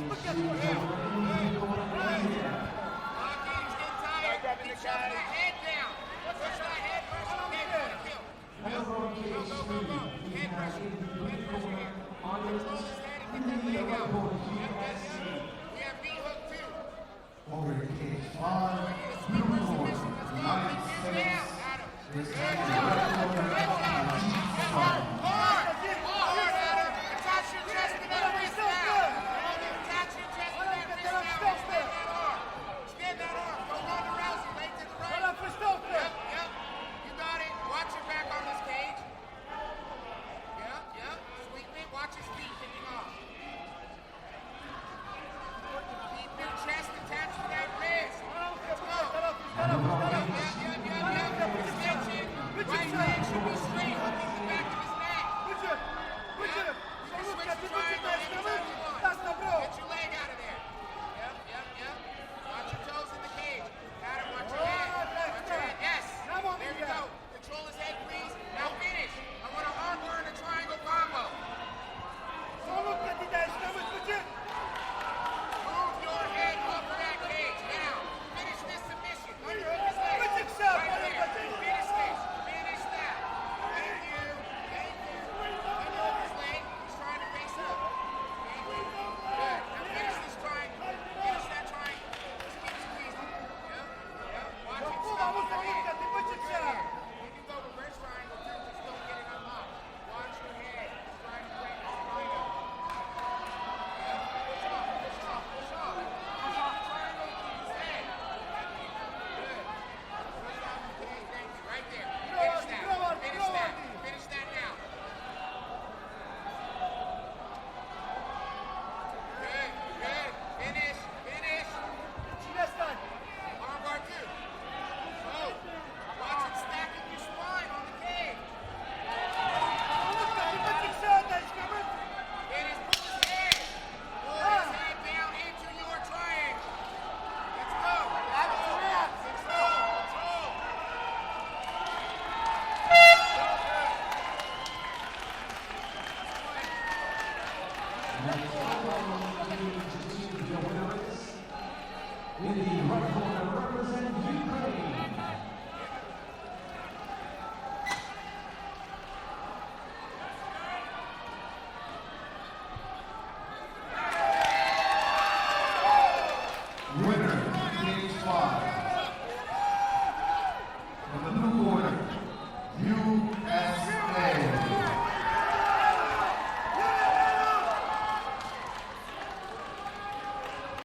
Good. Good. Good. Lock in. He's getting tired. Keep shoving that head down. Push that head pressure. Okay, you want to kill. Go, go, go, go, go. Head pressure. Head pressure here. Control his head and get that leg out. Yep. We have knee hook too. Over to cage 5.